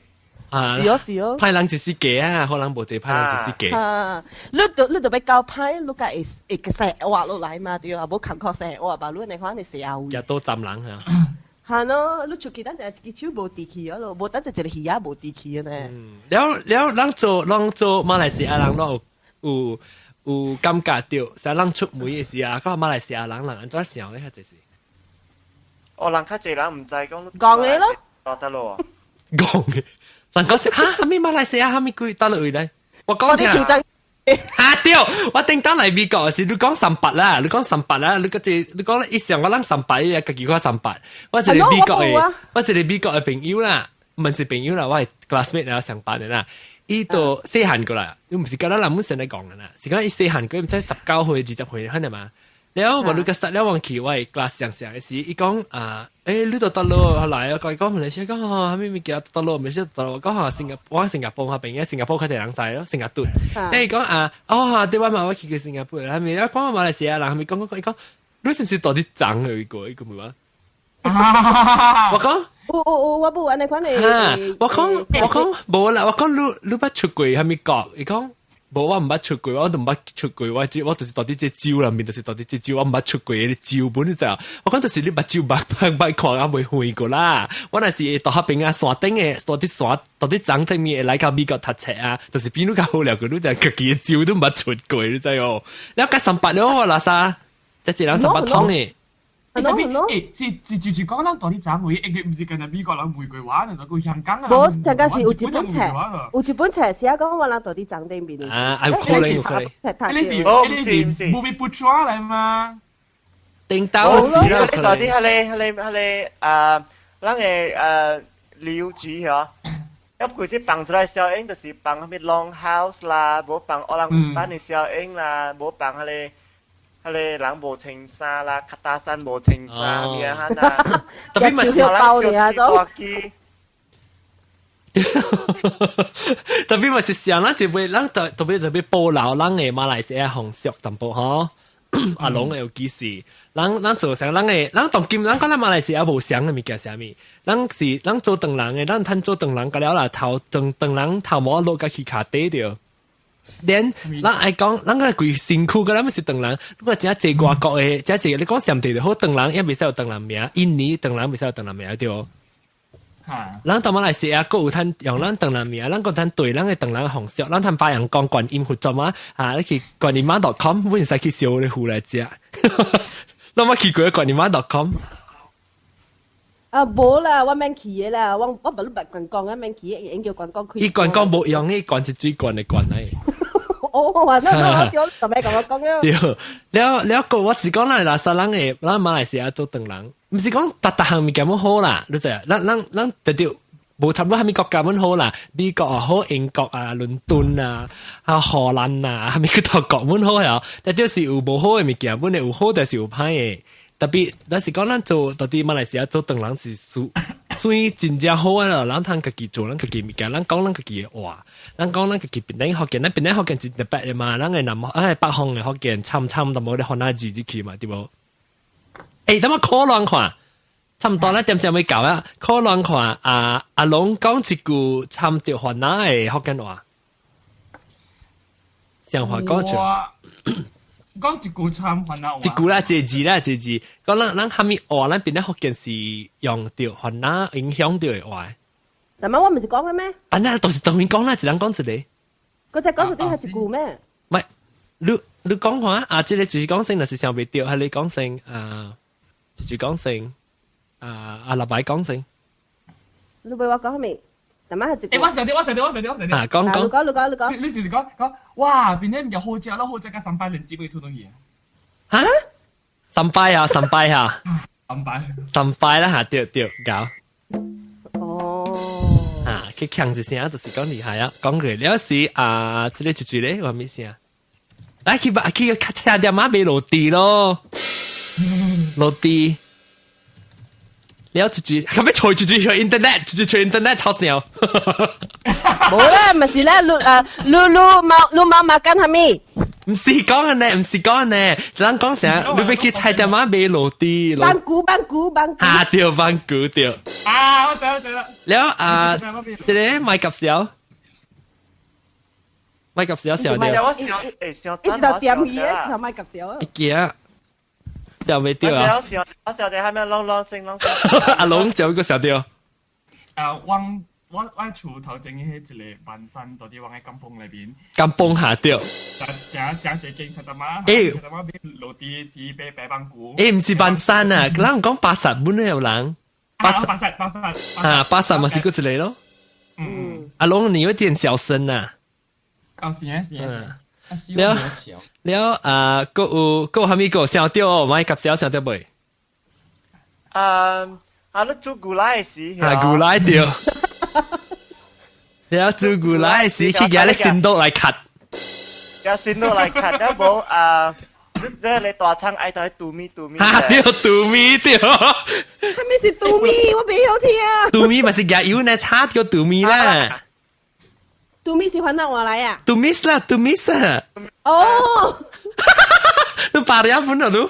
Speaker 1: 啊，
Speaker 5: 是哦是哦，
Speaker 1: 歹人一世界啊，好人無濟，歹人一世界。
Speaker 5: 啊，你著欲交歹，你才會會生活落來嘛，對啊，無艱苦生活吧，你按呢款的社會。
Speaker 1: 也都斬人啊！
Speaker 5: 係咯，你出去等陣一支手無治氣啊咯，無等陣一个魚仔無治氣呢。
Speaker 1: 了了，咱做馬來西亞人，攏有有感覺著，啥人出門的時啊，看馬來西亞人人按怎想咧？較濟是。
Speaker 6: 哦，人較濟人毋知講。
Speaker 5: 講的咯。
Speaker 6: 得咯。
Speaker 1: 講的。人講是哈，啥物馬來西亞，啥物鬼，佗落位來？我講聽。啊對，我頂當來美國時，你講三八啦，你講三八啦，你嗰隻你講一上我人三八，伊家己講三八。我一个美國的，我一个美國的朋友啦，毋是朋友啦，我的 classmate 啦，上班的啦，伊都細漢過來，伊毋是佮咱人本身來講的啦，是講伊細漢過，毋知19歲20歲，可能嘛。了無你個實了忘去我 class 上上的時，伊講啊，欸，你佗佗落來啊，伊講馬來西亞講吼，啥物物件佗落，馬來西亞佗落，講吼新加我新加坡彼邊，新加坡較濟人知咯，新加坡。欸，伊講啊，哦，對我嘛我去過新加坡，啥物，我講馬來西亞人，啥物講講講，伊講你是毋是佇佇髒的伊個伊個問我？我講
Speaker 5: 有有有，我無按呢款的。
Speaker 1: 我講無啦，我講你你捌出過啥物國？伊講。無，我毋捌出過，我都毋捌出過，我只我就是佇佇這州內面，就是佇佇這州，我毋捌出過彼州本你知影？我講就是你目睭捌捌捌看啊，袂遠過啦。我若是大學邊啊，山頂的，佇佇山，佇佇山頂面會來到美國讀冊啊，就是比你較好了個，你就家己的州都毋捌出過，你知無？了甲三八了，我垃圾，這一人三八通呢。
Speaker 3: 特別欸，是是就是講咱佇佇髒位，應該毋是干焦美國人問過我，就是講香港啊。
Speaker 5: 無，香港是有一本冊，有一本冊寫講我人佇佇髒頂面的。
Speaker 1: 啊，有可能有可能。
Speaker 3: 彼是彼是 movie 不抓來嗎？
Speaker 1: 頂到
Speaker 6: 是啦，佇佇彼个彼个彼个啊，咱的柳枝嗬，一佢啲放出來效應，就是放啥物 long house 啦，無放烏人班的效應啦，無放彼个。彼个人無穿衫啦，卡達山無穿衫咩啊？
Speaker 1: 特別咪
Speaker 5: 是包的啊，都。
Speaker 1: 特別咪是想咱特別，咱特特別特別保留咱的馬來西亞風俗淡薄吼。阿龍尤其是，咱咱做啥？咱的，咱當今咱講咱馬來西亞無相的物件啥物？咱是咱做唐人的，咱趁做唐人，甲了啦頭唐唐人頭毛落甲去跤底著。連咱愛講，咱個規身軀，佮咱毋是唐人。如果真濟外國的，真濟你講上對就好，唐人也袂使有唐人名，印尼唐人袂使有唐人名對無？咱到馬來西亞，閣有通用咱唐人名，咱閣通對咱的唐人風俗，咱通發揚光觀音佛祖嘛？啊，你去觀音媽 .com，阮使去燒咧符來食。攏捌去過觀音媽 .com？
Speaker 5: 啊，無啦，我免去的啦，我我無你捌觀光，我免去的，應叫觀光開。
Speaker 1: 伊觀光無用，伊觀是水管的管來。
Speaker 5: 哦，我那我對，特別共我講了。
Speaker 1: 對，了了個我是講咱垃圾人的，咱馬來西亞做唐人，毋是講逐逐項物件攏好啦，你知影？咱咱咱特著無差不多蝦米國家本好啦，美國又好，英國啊、倫敦啊、啊荷蘭啊，蝦米個頭國本好呀，但就是有無好嘅物件，本來有好，但是有歹嘅。特別，若是講咱做到底馬來西亞做唐人是算算真正好啊啦，咱通家己做咱家己物件，咱講咱家己嘅話，咱講咱家己檳城福建，咱檳城福建真特別嘅嘛，咱嘅南啊北方嘅福建，參參都無咧番仔字入去嘛，對無？欸，等我考亂看，差唔多咱點時會到啊？考亂看啊，阿龍講一句參著番仔嘅福建話，上話講出。
Speaker 3: 講一句參番仔話。
Speaker 1: 一句啦，一個字啦，一個字。講咱咱蝦米話，咱檳城福建是用著番仔影響著嘅話。
Speaker 5: 什麼我唔是講嘅咩？
Speaker 1: 啊，那都是當然講啦，一人講一個。
Speaker 5: 嗰隻講出啲係一句咩？
Speaker 1: 唔係，你講話啊？這個就是講聲，若是想袂著，係你講聲啊，就是講聲啊，阿立擺講聲。
Speaker 5: 你俾我講咩？什麼係一句？
Speaker 3: 欸，我想啲，我想啲，我想啲，我想啲。
Speaker 1: 啊，講講。
Speaker 5: 你講，你講，你講。
Speaker 3: 你是講講，哇！邊啲唔叫好食咯，好食甲三擺兩支俾土東嘢。
Speaker 1: 嚇？三擺啊，三擺啊。
Speaker 3: 三擺。
Speaker 1: 三擺啦嚇，對對，搞。
Speaker 5: 哦。
Speaker 1: 啊，去強一聲，就是講厲害啊！講過了是啊，這個一句咧，話咩聲？來去吧，去車店仔買落地咯，落地。了一句，後尾隨一句去 internet，一句去 internet 抄笑。
Speaker 5: 冇啦，咪是咧，你啊，你你貓你貓馬跟係咪？
Speaker 1: 唔是講嘅呢，唔是講嘅呢，人講啥？你欲去菜店仔買落地。
Speaker 5: 班古班古班古。
Speaker 1: 啊對，班古對。
Speaker 3: 啊，我知啦知啦。
Speaker 1: 了啊，這個買夾小，買夾小小對。
Speaker 6: 我小誒小，
Speaker 5: 一直到點魚，一直到買夾小。
Speaker 1: 一記。笑未掉啊！
Speaker 6: 我小我小姐還沒啷啷聲啷聲。
Speaker 1: 阿龍就一個小掉。
Speaker 3: 啊，我厝頭前迄一個萬山，到底往喺甘榜內邊。
Speaker 1: 甘榜下掉。
Speaker 3: 食食一間菜頭仔，欸，菜頭仔邊落地是買白板菇。
Speaker 1: 欸，唔是萬山啊，人講巴剎本有人。
Speaker 3: 巴剎巴剎巴剎。
Speaker 1: 啊，巴剎嘛是閣一個咯。
Speaker 3: 嗯。
Speaker 1: 阿龍，你有點小聲啊。
Speaker 3: 哦，是啊是啊。
Speaker 1: 了了啊，閣有閣有蝦米閣想著哦，買夾小想著未？
Speaker 6: 啊啊！你煮牛奶時，
Speaker 1: 啊牛奶對。了煮牛奶時去舉咧 sendok 來崁。
Speaker 6: 舉 sendok 來崁，了無啊？你你大餐愛到拄米拄米。
Speaker 1: 啊對，拄米對。
Speaker 5: 蝦米是拄米？我袂曉聽。
Speaker 1: 拄米嘛是舉油呢，炒叫拄米啦。
Speaker 5: 拄米是番仔話來啊？
Speaker 1: 拄米啦，拄米啊。
Speaker 5: 哦。
Speaker 1: 你八點分了都，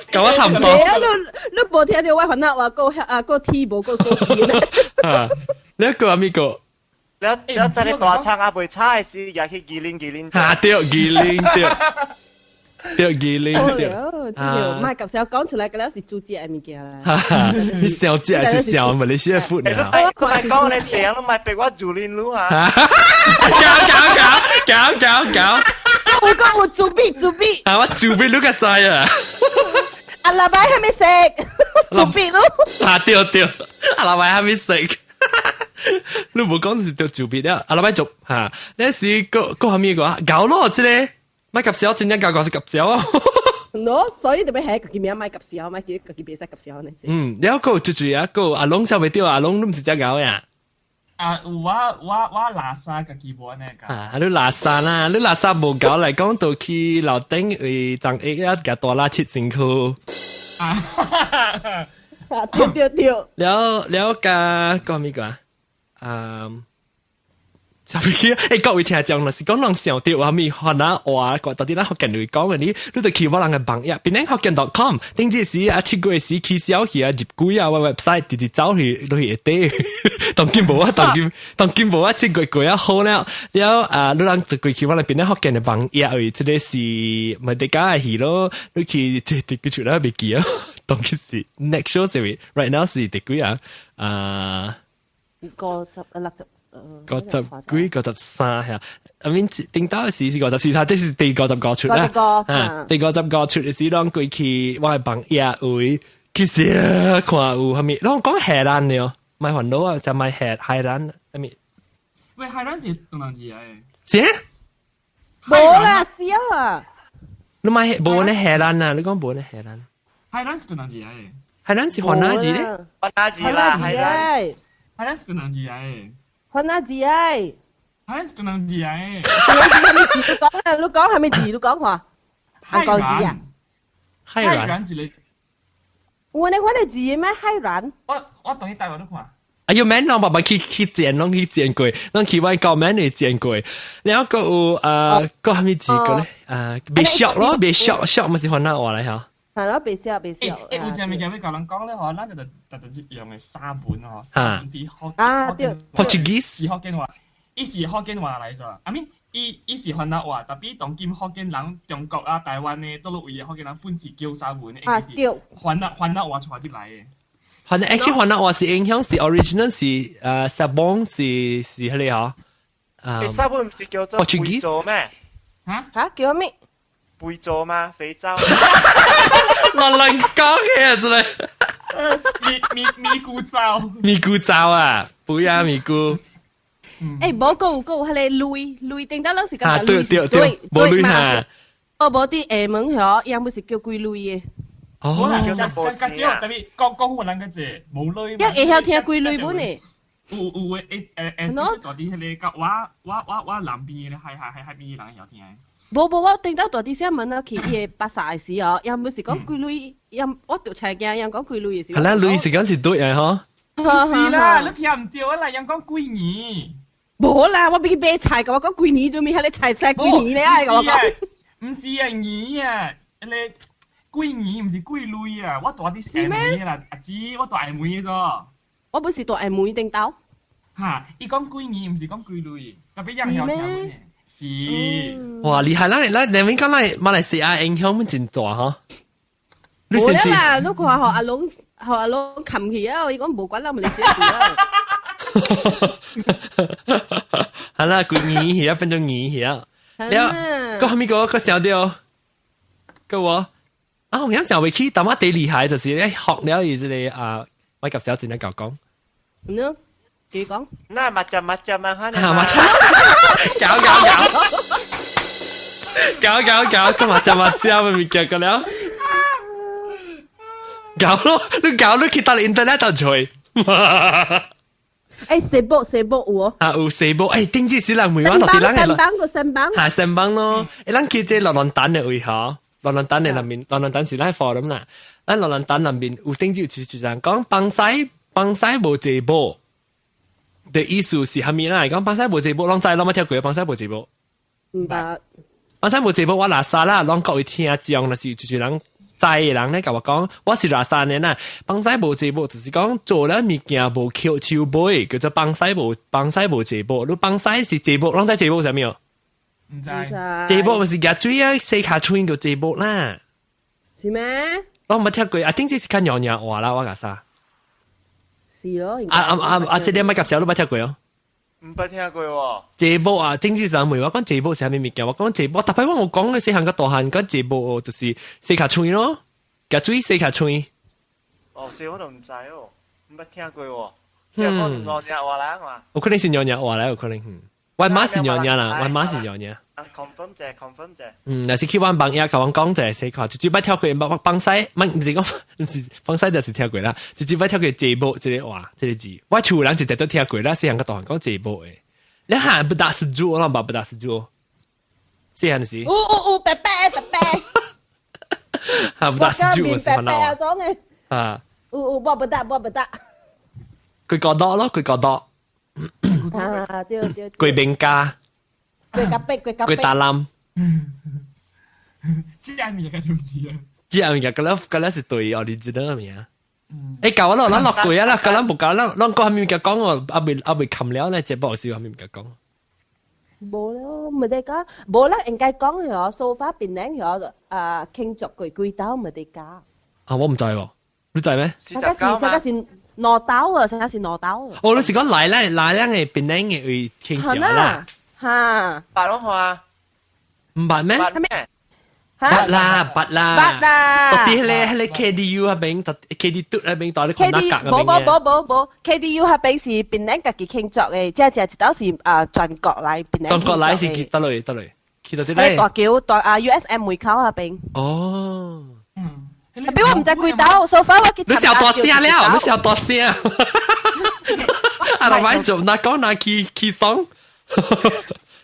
Speaker 1: 跟我差唔多。
Speaker 5: 啊，你無聽著我番仔話夠啊夠鐵無夠鎖匙。
Speaker 1: 啊，你個阿咪個？
Speaker 6: 你你在你大餐啊袂炒的時，也去吉林吉林。
Speaker 1: 啊對，吉林對，對吉林對。
Speaker 5: 啊，莫夾小講出來，個了是煮食的物件
Speaker 1: 啦。你想食還是想馬來西亞 food 啊？
Speaker 6: 我係講你這樣，你莫逼我煮林路啊！
Speaker 1: 搞搞搞搞搞搞！
Speaker 5: 我講有煮米煮米。
Speaker 1: 啊，我煮米你較知啊。
Speaker 5: 阿拉伯還沒食，煮米咯。
Speaker 1: 啊對對，阿拉伯還沒食。你無講是著煮米了，阿拉伯做哈，那是閣閣蝦米個搞咯，這個莫夾小，真正搞搞是夾小哦。
Speaker 5: 喏，所以特別係家己名莫夾小，莫叫家己袂使夾小呢。
Speaker 1: 嗯，了閣有一句啊，閣阿龍想袂著，阿龍你毋是遮𠢕呀？
Speaker 3: 啊，有我喇沙家己無按呢個。
Speaker 1: 啊，你喇沙啦，你喇沙無𠢕來講，就去樓頂為張一啊，共大拉七千箍。
Speaker 3: 啊，
Speaker 5: 對對對。
Speaker 1: 了了加講咩個啊？啊，就袂記欸，各位聽眾，若是講人想著啥物番仔話，到底咱福建話講的，你就去我人的網頁，檳城福建 .com，頂這時啊，7月時取消去啊，入幾啊，我 website 直直走去落去會底，當今無啊，當今當今無啊，7月過啊好了，了啊，你人就過去我人檳城福建的網頁，為這個是麥迪加的戲咯，你去這第幾出來袂記啊，當今是 next show 是 right now 是第幾啊？啊，56。 50幾、53係啊，I mean 頂到時是54，這是第55出啦。啊，第55出的時，攏過去我的網頁位，其實看有啥物，攏講下蘭的哦，莫煩惱啊，就莫下海蘭，I mean。
Speaker 3: 喂，海蘭是東南字啊？
Speaker 1: 是？
Speaker 5: 無啦，笑啊！
Speaker 1: 你莫無呢下蘭啊？你講無呢下蘭？
Speaker 3: 海蘭是東南字啊？
Speaker 1: 海蘭是番仔字咧？
Speaker 6: 番仔字啦，海蘭。
Speaker 3: 海南是檳榔字嚟。
Speaker 5: 番仔字哎。
Speaker 3: 海南是檳榔字嚟。
Speaker 5: 係咪字都講啊？你講係咪字都講話？韓國字啊？
Speaker 1: 海
Speaker 3: 軟字嚟。
Speaker 5: 有呢款嘅字咩？海軟。
Speaker 3: 我當你台灣都看。
Speaker 1: 哎喲，免攏白白去去剪，攏去剪過，攏去阮教免去剪過。然後閣有閣啥物字個咧？袂俗咯，袂俗，俗咪是番仔話來嚇。
Speaker 5: 係咯，袂俗袂俗。
Speaker 3: 欸，有隻物件欲共人講咧，吼，咱就就就用的沙文吼，沙文佇福
Speaker 5: 啊對
Speaker 1: ，Portuguese
Speaker 3: 是福建話，伊是福建話來煞。I mean，伊是番仔話，tapi 當今福建人、中國啊、台灣的，倒落位的福建人本是叫沙文的，
Speaker 5: 啊對，
Speaker 3: 番仔話傳入來的。
Speaker 1: 反正 actually 番仔話是影響是 original 是sabon 是彼個嗬。
Speaker 6: 欸，沙文毋是叫做肥皂咩？
Speaker 3: 嚇
Speaker 5: 嚇叫咩？
Speaker 6: 肥皂嗎？肥皂。
Speaker 1: 亂亂講嘅真係。
Speaker 3: 咪咪咪菇皂。
Speaker 1: 咪菇皂啊，不要咪菇。
Speaker 5: 欸，無閣有閣有彼个鐳鐳頂到攏是感覺
Speaker 1: 對對對，無鐳哈。
Speaker 5: 哦，無佇廈門遐，伊毋是叫幾鐳的。
Speaker 1: 哦，
Speaker 3: 叫做較少，tapi 講講有人個濟無鐳。
Speaker 5: 一會曉聽幾鐳本的。
Speaker 3: 有有的，欸欸，大佇彼個，我南邊的海邊的人會曉聽。
Speaker 5: 無無，我頂到大佇廈門啊去伊个巴剎的時候，伊毋是講幾鐳，伊我著車驚，伊講幾鐳的時。
Speaker 1: 係啦，鐳是講是對的嗬。
Speaker 3: 是啦，你聽毋對啊啦，人講幾年。
Speaker 5: 無啦，我欲去買菜，共我講幾年做咩？彼个菜菜幾年咧？愛共我講。
Speaker 3: 毋是啊，年啊，彼個幾年毋是幾鐳啊！我住佇廈門啦，阿姊，我住廈門咗。
Speaker 5: 我不是住廈門頂頭。
Speaker 3: 哈，伊講幾年毋是講幾鐳，特別人曉聽。是。
Speaker 1: 哇，厲害！咱你們講咱馬來西亞影響真大嗬。
Speaker 5: 無啦，你看予阿龍，予阿龍冚去啊！伊講無管咱馬來西亞啊。
Speaker 1: 好啦，幾年去啊，分鐘年去啊。了，閣啥物個閣想著，閣我啊，我啱想袂起，但我第厲害就是咧學了伊這個啊，我及小真咧教講。
Speaker 5: 嗯，幾講？
Speaker 6: 那 macam macam 啊，哈！
Speaker 1: macam，搞搞搞，搞搞搞，個 macam macam 嘅物件個了，搞咯，你搞你去到 internet 度揣。
Speaker 5: 欸，蛇卜蛇卜有哦。
Speaker 1: 啊，有蛇卜，欸，頂次是人問我到底人
Speaker 5: 三幫個三幫。
Speaker 1: 嚇三幫咯，欸，咱去這落蘭丹的位嗬，落蘭丹的內面，落蘭丹是咱 forum 啦，咱落蘭丹內面有頂次有一人講幫西幫西無坐某的意思是啥物啦？講幫西無坐某，攏知攏捌聽過幫西無坐某。
Speaker 5: 毋捌。
Speaker 1: 幫西無坐某，我垃圾啦，攏各位聽眾，若是就是人知的人咧，共我講，我是垃圾的啦。幫西無坐某，就是講做了物件無抾手尾，叫做幫西無坐某。你幫西是坐某，攏知坐某啥物哦？
Speaker 3: 毋知。
Speaker 1: 坐某毋是舉水啊，洗跤喙叫坐某啦。
Speaker 5: 是咩？
Speaker 1: 我毋捌聽過，啊，頂次是較娘娘話啦，我共啥？
Speaker 5: 是咯。
Speaker 1: 啊啊啊啊！這個莫夾小，你捌聽過哦？
Speaker 6: 毋捌聽過喎。
Speaker 1: 坐某啊，頂次人問我講坐某是啥物物件，我講坐某，逐擺我有講嘅細漢佮大漢講坐某就是洗跤喙咯，舉水洗跤喙。
Speaker 6: 哦，這我都毋知哦，毋捌聽過喎。這講娘娘話來嘛？
Speaker 1: 有可能是娘娘話來，有可能。我媽是娘娘啦，我媽是娘娘。
Speaker 6: confirm 者，confirm 者。
Speaker 1: 嗯，若是去阮網頁共阮講者，洗看，一擺跳過幫幫西，毋是講，毋是幫西就是聽過啦，一擺跳過坐某這個話，這個字，我厝人是直都聽過啦，細漢佮大漢講坐某的。你喊不打是豬，我攏捌不打是豬。細漢時。
Speaker 5: 有有有，白白白白。
Speaker 1: 哈，不打是豬，
Speaker 5: 我白白啊種的。
Speaker 1: 啊。
Speaker 5: 有有，我不打，我不打。
Speaker 1: 佢覺得咯，佢覺得。
Speaker 5: 啊，對對。
Speaker 1: 貴兵家。
Speaker 5: 貴甲白，貴甲白。
Speaker 1: 貴大冧。
Speaker 3: 這個物件就唔知啊。
Speaker 1: 這個物件，嗰粒是對哦，你知道物啊？欸，夠啦，咱落過啊啦，嗰咱無夠，咱講啥物物件講哦，猶未冚了咧，節目是啥物物件講？
Speaker 5: 無咯，毋得講，無啦，應該講嗬，so far 檳城嗬，啊，慶祝過幾道毋得講。
Speaker 1: 啊，我毋知喎，你知咩？
Speaker 5: 啥個是啥個是挪刀啊？啥個是挪刀？
Speaker 1: 哦，你是講來咱來咱的檳城的位慶祝啦？
Speaker 5: 哈，
Speaker 6: 白攏話，
Speaker 1: 毋捌咩？
Speaker 6: 捌咩？
Speaker 1: 捌啦，捌啦，
Speaker 5: 捌啦。
Speaker 1: 到底彼個 KDU 彼邊，KD 嘟彼邊，到底看哪格
Speaker 5: 無無無無無，KDU 彼邊是檳城家己慶祝的，這這一道是啊全國來檳城。
Speaker 1: 全國來是去佗落佗落，去到佗咧？
Speaker 5: 大橋大啊 USM 門口彼邊。
Speaker 1: 哦。
Speaker 3: 嗯。
Speaker 5: 比我毋知幾道，so far 我去
Speaker 1: 你小大聲了，你小大聲。阿拉擺做，那講那起起爽，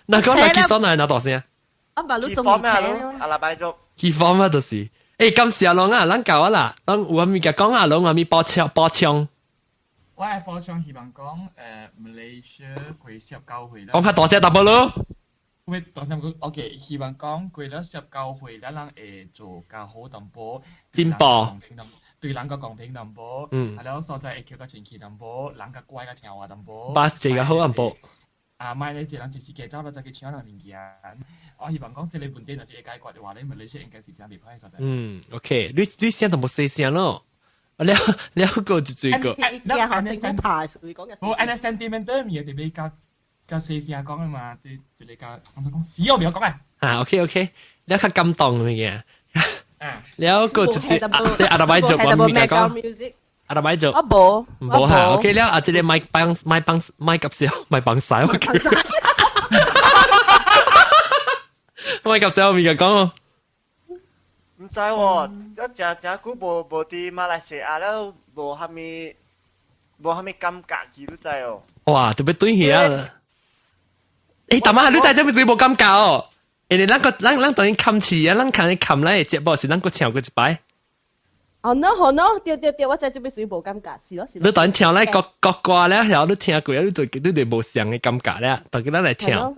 Speaker 1: 那講那起爽係哪大聲？
Speaker 5: 我把你
Speaker 6: 中
Speaker 5: 意聽。
Speaker 6: 阿拉擺做
Speaker 1: 起風啊，就是。欸，感謝阿龍啊，咱夠啊啦，咱有啥物件講阿龍有啥物補充補充？
Speaker 3: 我係補充希望講馬來西亞過19歲啦。
Speaker 1: 講較大聲淡薄咯。
Speaker 3: 喂，大聲講，OK，希望講過了19歲，咱人會做較好淡薄，
Speaker 1: 進步。
Speaker 3: 對人較公平淡薄，係了所在會叫較清氣淡薄，人較乖較聽話淡薄。
Speaker 1: 把這個好淡薄。
Speaker 3: 啊，莫咧一人一時間走了再去搶人物件。我希望講這個問題若是會解決的話咧，馬來西亞應該是真袂歹所在。
Speaker 1: 嗯，OK，你聲都無細聲咯。了了個就這個。
Speaker 5: 伊驚學政府派，所以講嘅。
Speaker 3: 無，按呢 sentimental 物件特別較較細聲講的嘛，這這個較我講死我不要講啊。
Speaker 1: 啊，OK OK，了較感動的物件。
Speaker 3: 啊，
Speaker 1: 了個就這這阿拉擺做我物件講。阿拉擺做。
Speaker 5: 我無。
Speaker 1: 無哈，OK 了啊，這個麥幫麥幫麥及笑麥幫晒我叫。麥及笑物件講哦。
Speaker 6: 毋知喎，一誠誠久無無佇馬來西亞了，無蝦米無蝦米感覺，去你知哦。
Speaker 1: 哇，特別對起啊！欸，大媽，你知這不是無感覺哦？因為咱個咱咱當然冚市啊，咱看你冚咱的節目是咱閣唱過一擺。
Speaker 5: 哦喏，好喏，對對對，我知這邊屬於無感覺，是咯是咯。
Speaker 1: 你當然聽咱國國歌了，然後你聽過，你就你就無相的感覺了，就叫咱來聽。
Speaker 5: 啊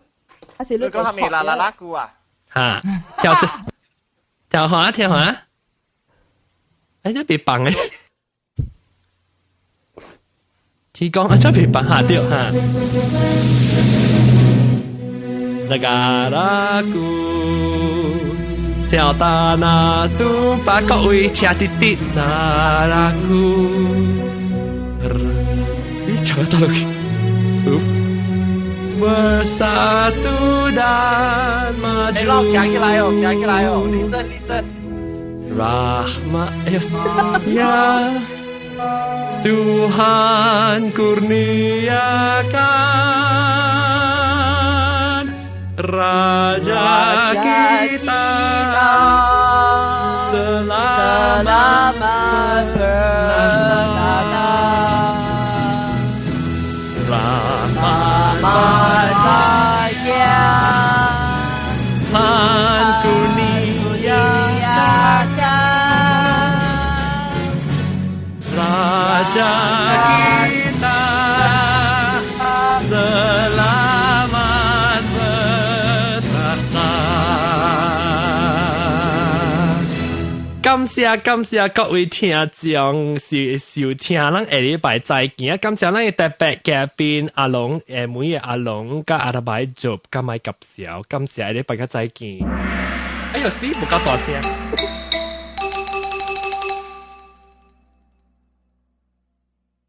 Speaker 5: 是
Speaker 6: 你講蝦米啦啦啦句啊？
Speaker 1: 哈，跳這。跳下跳下，哎，這別放誒！天公啊，這別放下掉哈。Negaraku 跳大那都把各位車滴滴那拉古，你唱到落去，Oops。Bersatu dan maju.
Speaker 6: 欸，老行起來哦，行起來哦，立正立正。
Speaker 1: Rahmat ya Tuhan kurniakan Raja kita selamat
Speaker 5: bertata.
Speaker 1: Rahmat
Speaker 5: bahagia
Speaker 1: Tuhan kurniakan Raja kita selamat bertakhta。感謝感謝各位聽眾收收聽，咱下禮拜再見。感謝咱的特別嘉賓阿龍，每個阿龍佮阿拉擺做，佮麥及笑。感謝下禮拜再見。哎呦，死無夠大聲。